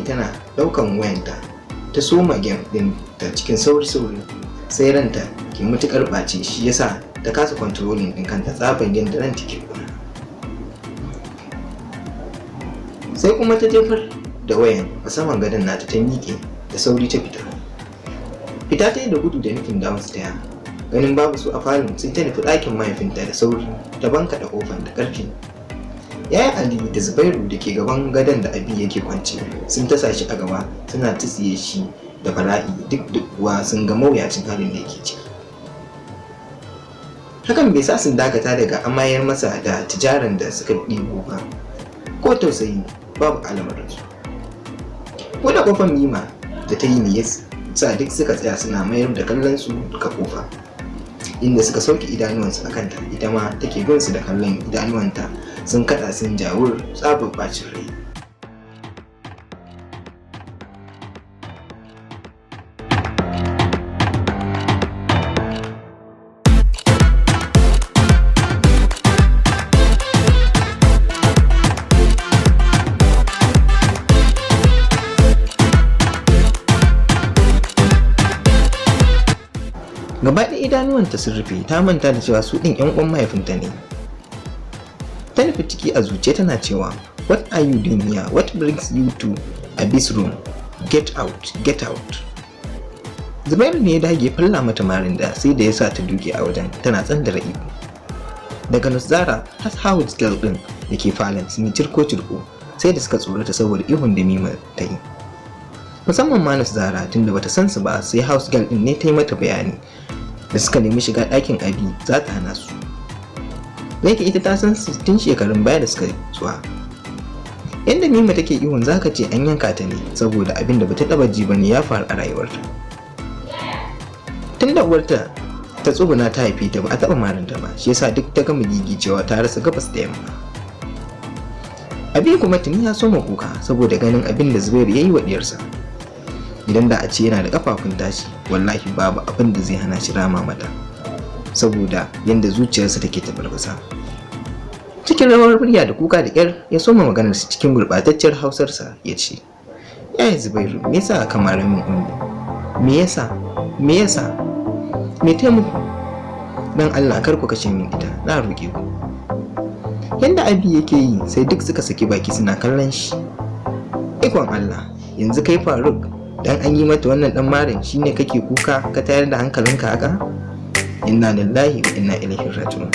tana ɗaukan wayanta ta soma game ɗin ta cikin sauri-sauri, sai ranta ke matuƙar ɓaci, shi yasa ta kasa controlling ɗin kanta tsaban yadda ranta ke ƙuna. Sai kuma ta jefar da wayan a saman gadon nata, ta miƙe da sauri ta fita. Fita ta yi da gudu da nufin downstairs. Ganin babu su a falon, sai ta nufi ɗakin mahaifinta da sauri, ta bankaɗa ƙofar da ƙarfi. Yaya Ali da Zubairu da ke gaban gadon da Abi yake kwance sun tasa shi a gaba, suna tsiye shi da bala'i, duk da kuwa sun ga mawuyacin halin da yake ciki. Hakan bai sa sun dakata daga amayar masa da tijaran da suka ɗibo ba, ko tausayi babu al'amarinsu. Buɗe ƙofar Mima da ta yi ne ya sa duk suka tsaya suna mayar da kallon su ga ƙofa, inda suka sauke idanuwansu a kanta. Ita ma take bin su da kallon, idanuwanta sun kaɗa sun jawur tsabar ɓacin rai. Gaba ɗaya idanuwanta sun rufe, ta manta da cewa su ɗin 'yan uwan mahaifinta ne. Ta nufi ciki, a zuciya tana cewa, "What are you doing here? What brings you to Abi's room? Get out, get out!" Zubairu ne ya dage falla mata marin da sai da ya sa ta duke a wajen tana tsandara ihu. Daga Nuszara har house girl ɗin da ke falon sun yi cirko-cirko, sai da suka tsorata saboda ihun da Mima ta yi, musamman ma Nuszara, tunda bata san su ba, sai house girl ɗin ne ta yi mata bayani da suka nemi shiga ɗakin Abi za ta hana su, da yake ita ta san su tun shekarun baya da suka zuwa. Yadda Mima take ihun, zaka ce an yanka ta ne, saboda abin da bata taba ji bane ya faru a rayuwarta. Tun da uwarta ta tsuguna ta haife ta ba a taba marinta ba, shi yasa duk ta gama gigicewa, ta rasa gabas da yamma. Abi kuma tuni ya soma kuka saboda ganin abin da Zubairu ya yi wa diyarsa. Idan da a ce yana da kafafun tashi, wallahi babu abin da zai hana shi rama mata, saboda yadda zuciyarsa take tafarfasa. Cikin rawar murya da kuka, da ƙyar ya soma maganarsa cikin gurɓatacciyar Hausarsa, ya ce, "Yaya Zubairu, me yasa aka mara min Ummi? Me yasa? Me yasa? Me taimako? Dan Allah kar ku kashe min ita, na roƙe ku." Yanda Abi yake yi, sai duk suka saki baki suna kallon shi. "Ikon Allah, yanzu kai Faruk, dan an yi mata wannan dan marin shine kake kuka ka tayar da hankalinka haka? Inna lillahi wa inna ilaihi raji'un.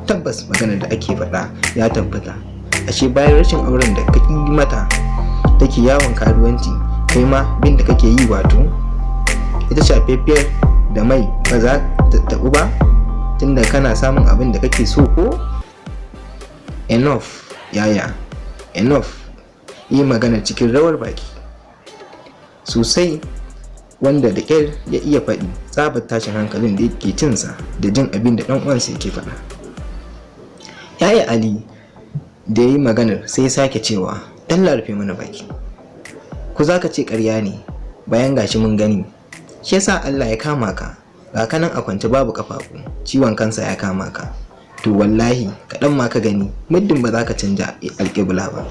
Tabbas maganar da ake faɗa ya tabbata, ashe bayan rashin auren da ka yi mata take yawon karuwanci, kai ma bin da kake yi, wato ita shafaffiyar da mai ba za ta taɓu ba, tunda kana samun abin da kake so ko? Enough, yaya, enough." Yi magana cikin rawar baki sosai, wanda da ƙyar ya iya faɗi tsabar tashin hankalin da yake cinsa da jin abin da ɗan uwansa yake faɗa. Yaya Ali da ya yi maganar sai ya sake cewa, "Dalla rufe mana baki, ku za ka ce ƙarya ne bayan gashi mun gani. Shi yasa Allah ya kama ka, ga ka nan a kwance babu ƙafafu, ciwon kansa ya kama ka. To wallahi kaɗan ma ka gani, muddin ba za ka canja alƙibla ba."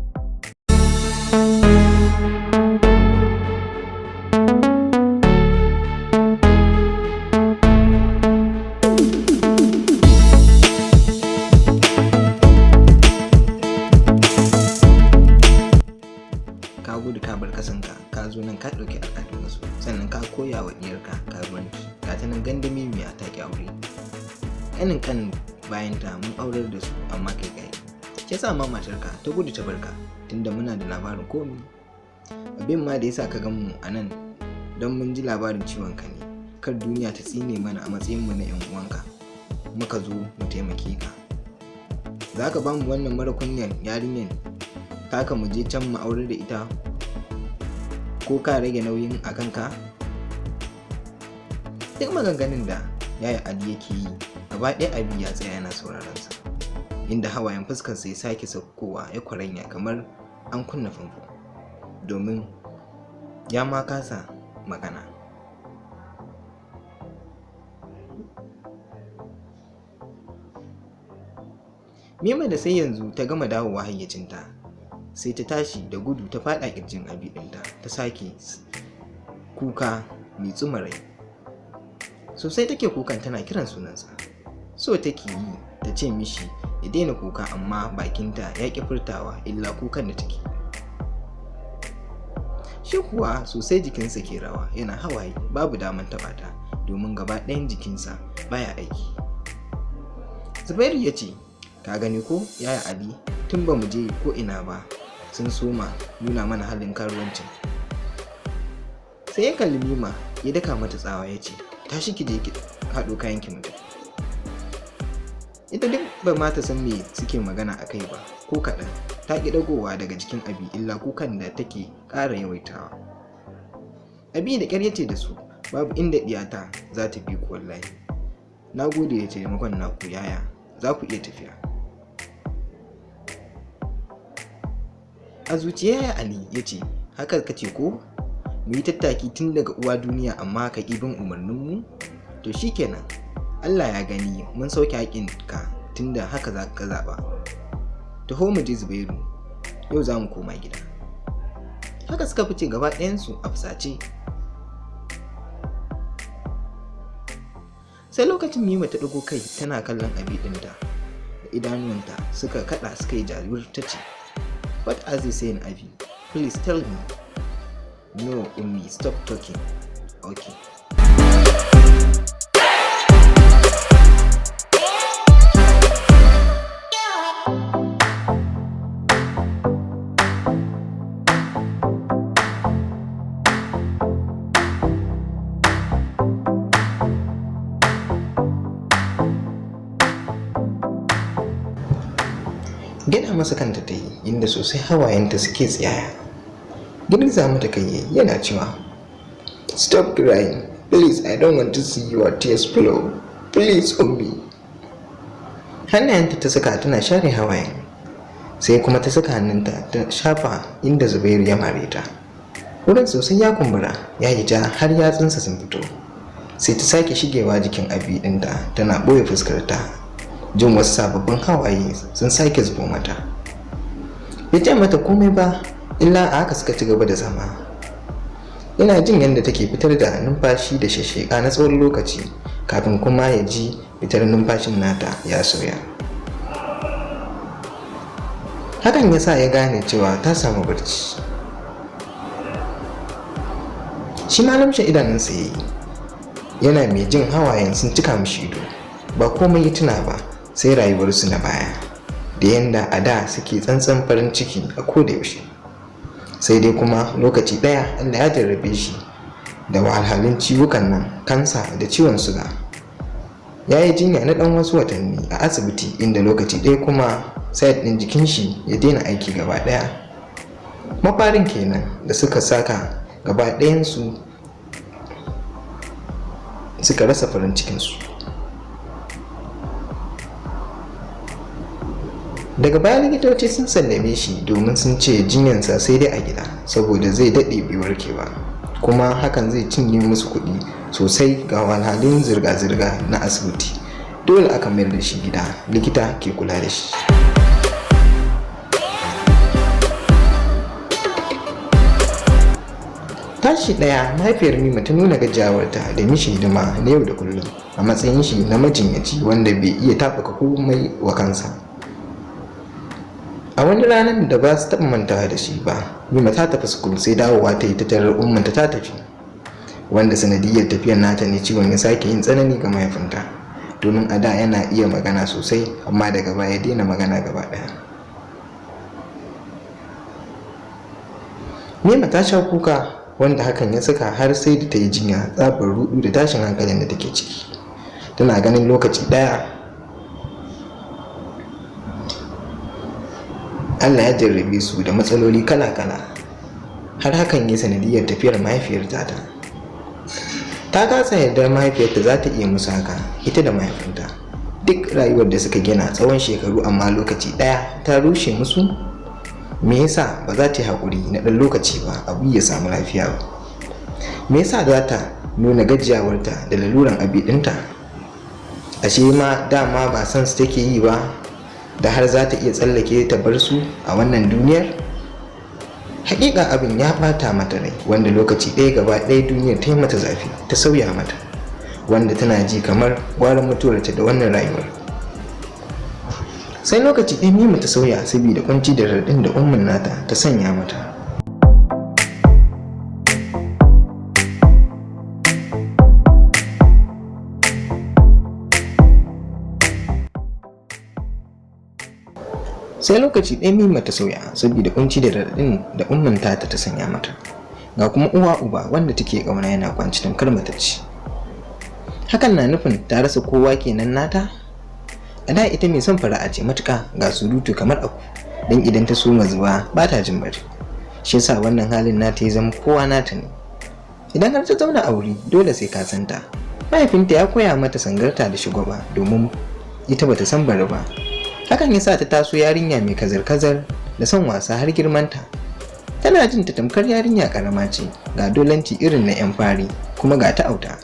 Ka gudu ka bar kasanka, ka zo nan ka ɗauki al'adun wasu, sannan ka koya wa ɗiyarka karuwanci. Ga ta nan gandami mai a take aure, ƙanin kan bayan ta mun aurar da su, amma kai kai shi yasa ma matarka ta gudu ta barka, tunda muna da labarin komi. Abin ma da yasa ka gan mu a nan, don mun ji labarin ciwon ka ne, kar duniya ta tsine mana a matsayin mu na yan uwanka, muka zo mu taimake ka. Za ka ba mu wannan mara kunyan yarinyar taka mu je can mu aurar da ita, ko ka rage nauyin a kanka?" Duk maganganun da Yaya Ali yake yi, gaba ɗaya Abi ya tsaya yana sauraron sa, inda hawayen fuskarsa ya sake saukowa ya kwaranya kamar an kunna famfo, domin ya ma kasa magana. Mima da sai yanzu ta gama dawowa hayyacinta, Sai ta tashi da gudu ta faɗa ƙirjin Abi ɗinta, ta sake kuka mai tsuma rai. Sosai take kukan tana kiran sunansa. So take yi ta ce mishi ya daina kuka, amma bakinta ya ƙi furtawa illa kukan da take. Shi kuwa sosai jikinsa ke rawa yana hawaye, babu daman taɓa ta domin gaba ɗayan jikinsa baya aiki. Zubairu ya ce, "Ka gani ko, Yaya Ali? Tun ba mu je ko ina ba sun soma nuna mana halin karuwancin." Sai ya kalli Mima ya daka mata tsawa ya ce, "Tashi ki je ki haɗo kayan ki mu tafi." Ita duk ba ma ta san me suke magana a kai ba ko kaɗan. Ta ƙi ɗagowa daga jikin Abi illa kukan da take ƙara yawaitawa. Abi da ƙyar ya ce da su, "Babu inda ɗiyata za ta bi ku wallahi. Na gode da taimakon naku, Yaya, za ku iya tafiya." A zuciya Yaya Ali ya ce, "Haka ka ce ko? Mu yi tattaki tun daga uwa duniya amma ka ƙi bin umarninmu? To shikenan, Allah ya gani, mun sauke haƙƙinka tunda haka za ka zaɓa. Taho mu je, Zubairu, yau za mu koma gida." Haka suka fice gaba ɗayansu a fusace. Sai lokacin Mima ta ɗago kai tana kallon Abi ɗinta da idanuwanta suka kaɗa suka yi jawur, ta ce, "What are they saying, Abi? Please tell me." "No, Ummi, stop talking." "Okay." Gyaɗa masa kanta ta yi, inda sosai hawayenta suke tsiyaya. Girgiza mata kai yayi yana cewa, "Stop crying, please. I don't want to see your tears flow. Please, Ummi." Hannayenta ta saka tana share hawayen, sai kuma ta saka hannunta ta shafa inda Zubairu ya mare ta. Wurin sosai ya kumbura, ya yi ja har yatsunsa sun fito. Sai ta sake shigewa jikin Abi ɗinta tana ɓoye fuskarta, jin wasu sababbin hawaye sun sake zubo mata. Bai ce mata komai ba, illa a haka suka ci gaba da zama. Yana jin yadda take fitar da numfashi da shashsheka na tsawon lokaci, kafin kuma ya ji fitar numfashin nata ya sauya. Hakan ya sa ya gane cewa ta samu barci. Shi ma lumshe idanunsa ya yi, yana mai jin hawayen sun cika mishi ido. Ba komai ya tuna ba sai rayuwarsu na baya, da yanda a da suke tsantsan farin ciki a koda yaushe. Sai dai kuma lokaci ɗaya Allah ya jarrabe shi da wahalhalun ciwukan nan, kansa da ciwon suga. Ya yi jinya na ɗan wasu watanni a asibiti, inda lokaci ɗaya kuma side ɗin jikin shi ya daina aiki gaba ɗaya. Mafarin kenan da suka saka gaba ɗayansu suka rasa farin cikinsu. Daga baya likitoci sun sallame shi domin sun ce jinyansa sai dai a gida, saboda zai daɗe bai warke ba, kuma hakan zai cinye musu kuɗi sosai ga wahalhalun zirga-zirga na asibiti. Dole aka mayar da shi gida, likita ke kula da shi. Tashi ɗaya mahaifiyar Mima ta nuna gajiyawarta da mishi hidima na yau da kullum a matsayin shi na majinyaci wanda bai iya taɓuka komai wa kansa. A wani ranar da ba su taɓa mantawa da shi ba, Mima ta tafi school, sai dawowa ta yi ta tarar ummanta ta tafi, wanda sanadiyyar tafiyar nata ne ciwon ya sake yin tsanani ga mahaifinta, domin a da yana iya magana sosai, amma daga baya ya daina magana gaba ɗaya. Mima ta sha kuka, wanda hakan ya saka har sai da ta yi jinya tsabar ruɗu da tashin hankalin da take ciki. Tana ganin lokaci ɗaya Allah ya jarrabe su da matsaloli kala-kala, har hakan ya sanadiyyar tafiyar mahaifiyar tata. Ta kasa yarda mahaifiyarta za ta iya musu haka, ita da mahaifinta. Duk rayuwar da suka gina tsawon shekaru, amma lokaci ɗaya ta rushe musu. Me yasa ba za ta yi haƙuri na ɗan lokaci ba, Abu ya samu lafiya ba? Me yasa za ta nuna gajiyawarta da laluran Abi ɗinta? Ashe ma dama ba son su take yi ba, da har za ta iya tsallake ta bar su a wannan duniyar? Hakika abin ya bata mata rai, wanda lokaci ɗaya gaba ɗaya duniyar ta yi mata zafi, ta sauya mata, wanda tana ji kamar gwara mutuwarta da wannan rayuwar. Sai lokaci ɗaya Mima ta sauya saboda kunci da raɗaɗin da ummin nata ta sanya mata. Sai lokaci ɗaya Mima ta sauya saboda kunci da raɗaɗin da ummin tata ta sanya mata. Ga kuma uwa uba wanda take ƙauna yana kwanci tamkar matacce. Hakan na nufin ta rasa kowa kenan nata? A da ita mai son fara'a ce matuƙa, ga surutu kamar aku, don idan ta soma zuba ba ta jin bari. Shi yasa wannan halin nata ya zama kowa nata ne. Idan har ta zauna a wuri dole sai ka san ta. Mahaifinta ya koya mata sangarta da shugaba domin ita bata san bari ba. Hakan ya sa ta taso yarinya mai kazar-kazar da son wasa har girmanta. Tana jin ta tamkar yarinya karama ce, ga dolanci irin na 'yan fari, kuma ga ta auta.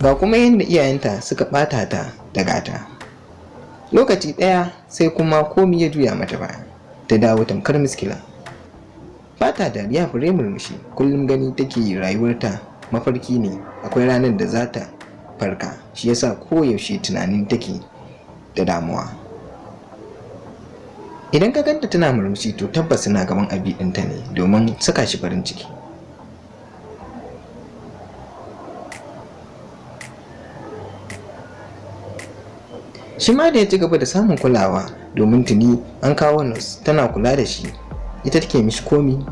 Ga kuma yadda iyayenta suka ɓata ta da gata. Lokaci ɗaya sai kuma komi ya juya mata baya, ta dawo tamkar miskila. Ba ta dariya fure murmushi, kullum gani take rayuwarta mafarki ne, akwai ranar da za ta farka, shi yasa koyaushe tunanin take da damuwa. Idan ka ganta tana murmushi to tabbas tana gaban abi ɗinta ne domin saka shi farin ciki. Shi ma da ya ci gaba da samun kulawa domin tuni an kawo nurse tana kula da shi, ita take mishi komi.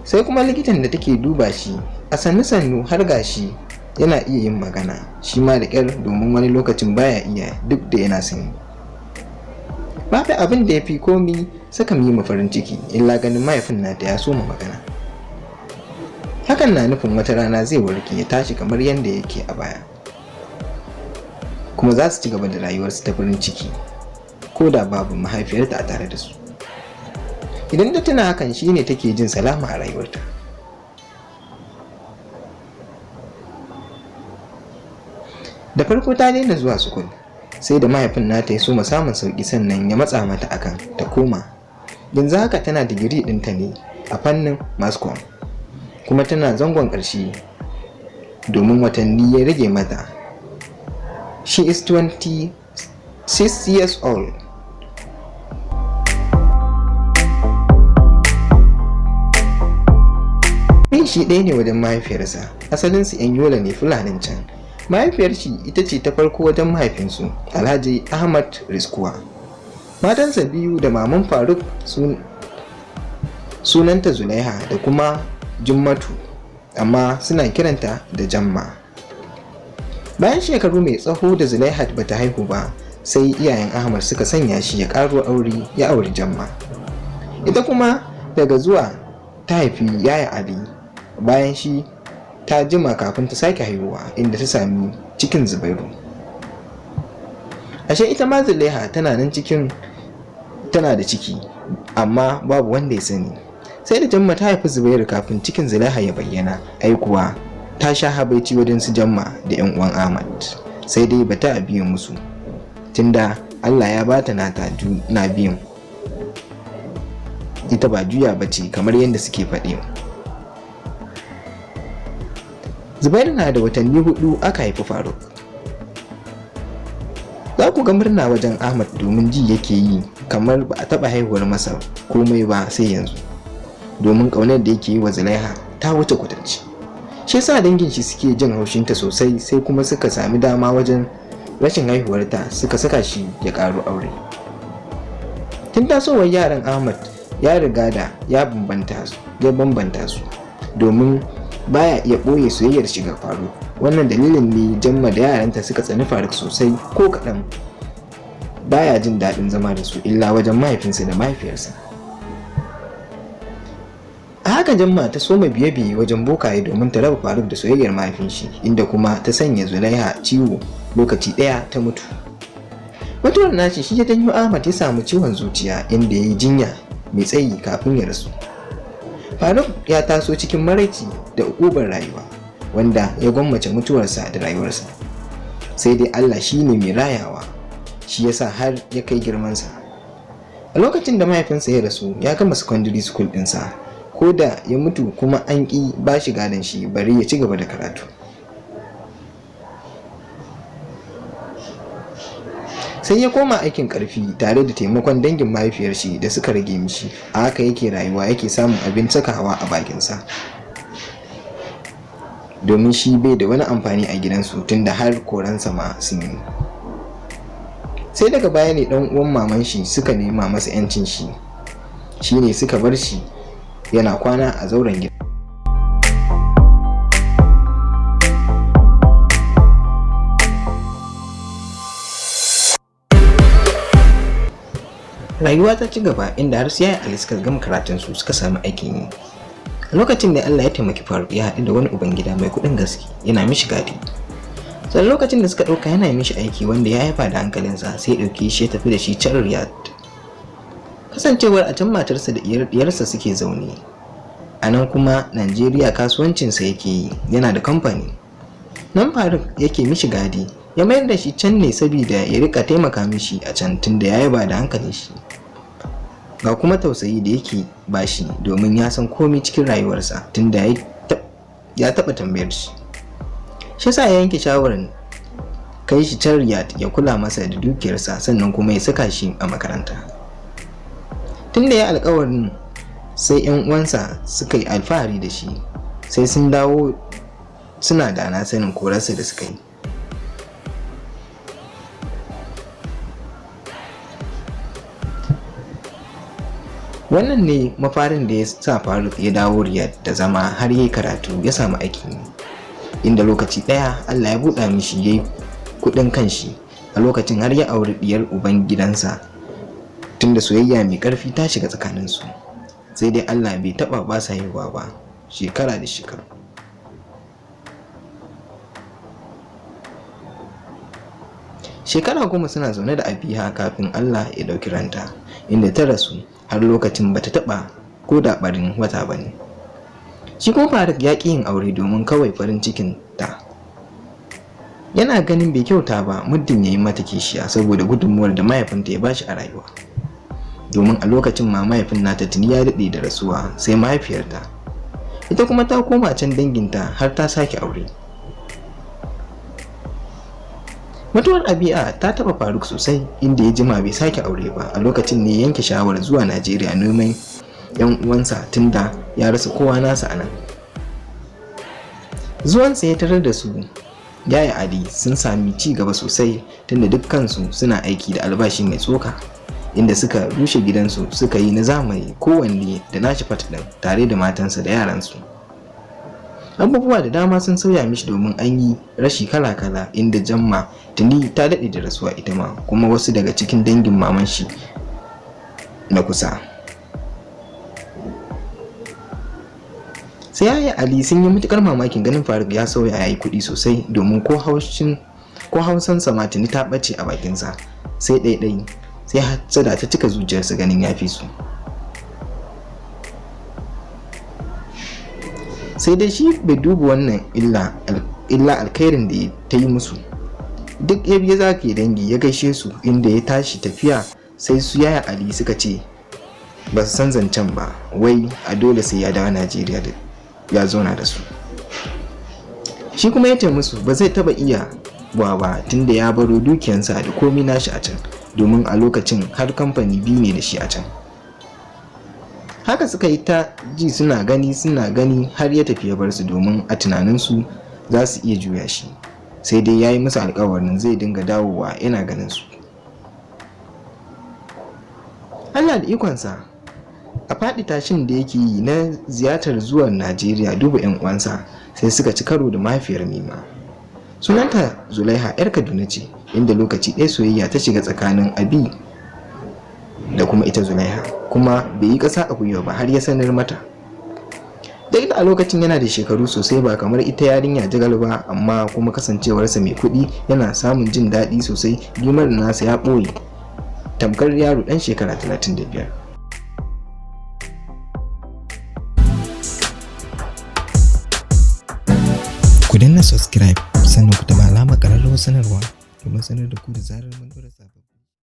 Sai kuma likitan da take duba shi a sannu-sannu har gashi yana iya yin magana, shi ma da ƙyar domin wani lokacin baya iya duk da yana sani. Babu abin da ya fi komi saka Mima farin ciki illa ganin mahaifin nata ya soma magana. Hakan na nufin wata rana zai warke ya tashi kamar yadda yake a baya. Kuma za su ci gaba da rayuwarsu ta farin ciki ko da babu mahaifiyarta a tare da su. Idan ta tuna hakan shine take jin salama a rayuwarta. Da farko ta daina zuwa sukul, sai da mahaifin nata ya soma samun sauki sannan ya matsa mata akan ta koma. Yanzu haka tana digiri ɗinta ne a fannin mass comm, kuma tana zangon ƙarshe domin watanni ya rage mata. She is 26 years old. Shi ɗaya ne wajen mahaifiyarsa, asalinsu 'yan Yola ne Fulanin can. Mahaifiyar shi ita ce ta farko wajen mahaifinsu, Alhaji Ahmad Riskuwa. Matansa biyu da maman Faruk sunanta Zulaiha da kuma Jummatu, amma suna kiranta da Jamma. Bayan shekaru mai tsaho da Zulaiha bata haihu ba, sai iyayen Ahmad suka sanya shi ya ƙaro aure ya auri Jamma. Ita kuma daga zuwa ta haifi Yaya Ali. Bayan shi ta jima kafin ta sake haihuwa inda ta sami cikin Zubairu. Ashe ita ma Zulaiha tana nan cikin tana da ciki amma babu wanda ya sani. Sai da Jamma ta haifi Zubairu kafin cikin Zulaiha ya bayyana, ai kuwa ta sha habaici wajen su Jamma da 'yan uwan Ahmad. Sai dai bata biye musu tunda Allah ya bata nata na biyun. Ita ba juya bace kamar yadda suke faɗi. Zubairu na da watanni 4 aka haifi Faruk. Za ku ga murna wajen Ahmad domin ji yake yi kamar ba a taɓa haihuwar masa komai ba sai yanzu. Domin ƙaunar da yake yi wa Zulaiha ta wuce kwatance. Shi yasa dangin shi suke jin haushinta sosai, sai kuma suka sami dama wajen rashin haihuwarta suka saka shi ya ƙaro aure. Tun tasowar yaran Ahmad ya riga da ya bambanta su domin baya iya ɓoye soyayyar shi ga Faruk. Wannan dalilin ne Jamma da yaranta suka tsani Faruk sosai, ko kaɗan baya jin daɗin zama da su illa wajen mahaifinsa da mahaifiyarsa. A haka Jamma ta soma biye-biye wajen bokaye domin ta raba Faruk da soyayyar mahaifin shi, inda kuma ta sanya Zulaiha ciwo lokaci ɗaya ta mutu. Mutuwar nashi shi ya janyo Ahmad ya samu ciwon zuciya inda ya yi jinya mai tsayi kafin ya rasu. Faruk ya taso cikin maraici da uƙubar rayuwa, wanda ya gwammace mutuwarsa da rayuwarsa. Sai dai Allah shi ne mai rayawa, shi yasa har ya kai girmansa. A lokacin da mahaifinsa ya rasu, ya gama secondary school ɗinsa. Ko da ya mutu kuma an ƙi ba shi gadon shi bari ya ci gaba da karatu. Sai ya koma aikin ƙarfi tare da taimakon dangin mahaifiyar shi da suka rage mishi. A haka yake rayuwa, yake samun abin sakawa a bakinsa, domin shi bai da wani amfani a gidansu tunda har koransa ma sun yi. Sai daga baya ne ɗan uwan maman shi suka nema masa 'yancin shi, shine suka bar shi yana kwana a zauren gida. Rayuwa ta ci gaba, inda har sai Yaya Ali suka gama karatunsu suka sami aikin yi. A lokacin da Allah ya taimaki Faruk ya haɗu da wani ubangida mai kuɗin gaske yana mishi gadi. Sai lokacin da suka ɗauka yana mishi aiki wanda ya haifa da hankalinsa, sai ya ɗauke shi ya tafi da shi can Riyadh. Kasancewar a can matarsa da diyarsa suke zaune. A nan kuma Najeriya kasuwancinsa yake yi, yana da kamfani. Nan Faruk yake mishi gadi, ya mayar da shi can ne saboda ya rika taimaka mishi a can tunda ya yaba da hankalin shi. Ga kuma tausayi da yake bashi domin ya san komai cikin rayuwarsa tunda ya taɓa tambayar shi. Shi yasa ya yanke shawarar kai shi can Riyadh ya kula masa da dukiyarsa, sannan kuma ya saka shi a makaranta. Tunda ya alkawarin, sai 'yan uwansa suka yi alfahari da shi, sai sun dawo suna da na sanin korarsa da suka yi. Wannan ne mafarin da ya sa Faruk ya dawo Riyadh da zama har yayi karatu ya samu aikin yi, inda lokaci ɗaya Allah ya buɗa mishi yayi kuɗin kanshi. A lokacin har ya auri diyar uban gidansa, tunda soyayya mai ƙarfi ta shiga tsakaninsu. Sai dai Allah bai taɓa ba sa haihuwa ba shekara da shekaru. Shekara 10 suna zaune da Abiha kafin Allah ya ɗauki ranta, inda ta rasu har lokacin bata taɓa ko da ɓarin wata ba ne. Shi kuma Faruk ya ƙi yin aure domin kawai farin cikin ta. Yana ganin bai kyauta ba muddin ya yi mata kishiya saboda gudunmuwar da mahaifinta ya bashi a rayuwa. Domin a lokacin ma mahaifin nata tuni ya daɗe da rasuwa, sai mahaifiyarta. Ita kuma ta koma can danginta har ta sake aure. Mutuwar Abi'a ta taɓa Faruk sosai, inda ya jima bai sake aure ba. A lokacin ne yanke shawarar zuwa Najeriya neman 'yan uwansa tunda ya rasa kowa nasa a nan. Zuwansa ya tarar da su Yaya Ali sun sami ci gaba sosai, tunda dukkansu suna aiki da albashi mai tsoka, inda suka rushe gidansu suka yi na zamani, kowanne da nashi fat ɗin tare da matansa da yaransu. Abubuwa da dama sun sauya mishi domin an yi rashi kala-kala, inda Jamma tuni ta daɗe da rasuwa ita ma, kuma wasu daga cikin dangin maman shi na kusa. Sai Yaya Ali sun yi matukar mamakin ganin Faruk ya sauya ya yi kuɗi sosai, domin ko hausansa ma tuni ta ɓace a bakinsa, sai ɗaiɗai, sai hassada ta cika zuciyarsa ganin ya fi su. Sai dai shi bai duba wannan illa alkhairin da ta yi musu. Duk ya biya zagaye dangi ya gaishe su, inda ya tashi tafiya sai su Yaya Ali suka ce ba su san zancen ba, wai a dole sai ya dawo Najeriya da ya zauna da su. Shi kuma ya ce musu ba zai taba iya wa ba tunda ya baro dukiyansa da komi nashi a can, domin a lokacin har kamfani 2 ne da shi a can. Haka suka yi ta ji suna gani suna gani har ya tafi ya bar su, domin a tunaninsu za su iya juya shi. Sai dai ya yi musu alkawarin zai dinga dawowa yana ganin su. Allah da ikonsa, a faɗi tashin da yake yi na ziyartar zuwan Najeriya duba 'yan uwansa, sai suka ci karo da mahaifiyar Mima. Sunanta Zulaiha, 'yar Kaduna ce, inda lokaci ɗaya soyayya ta shiga tsakanin Abi da kuma ita Zulaiha, kuma bai yi ƙasa a gwiwa ba har ya sanar mata. Duk da a lokacin yana da shekaru sosai ba kamar ita yarinya jagal ba, amma kuma kasancewarsa mai kuɗi yana samun jin daɗi sosai, girman nasa ya ɓoye tamkar yaro ɗan shekara 35. Ku danna subscribe sannan ku taɓa alamar ƙararrawar sanarwa domin sanar da ku da zarar mun ɗora sabon.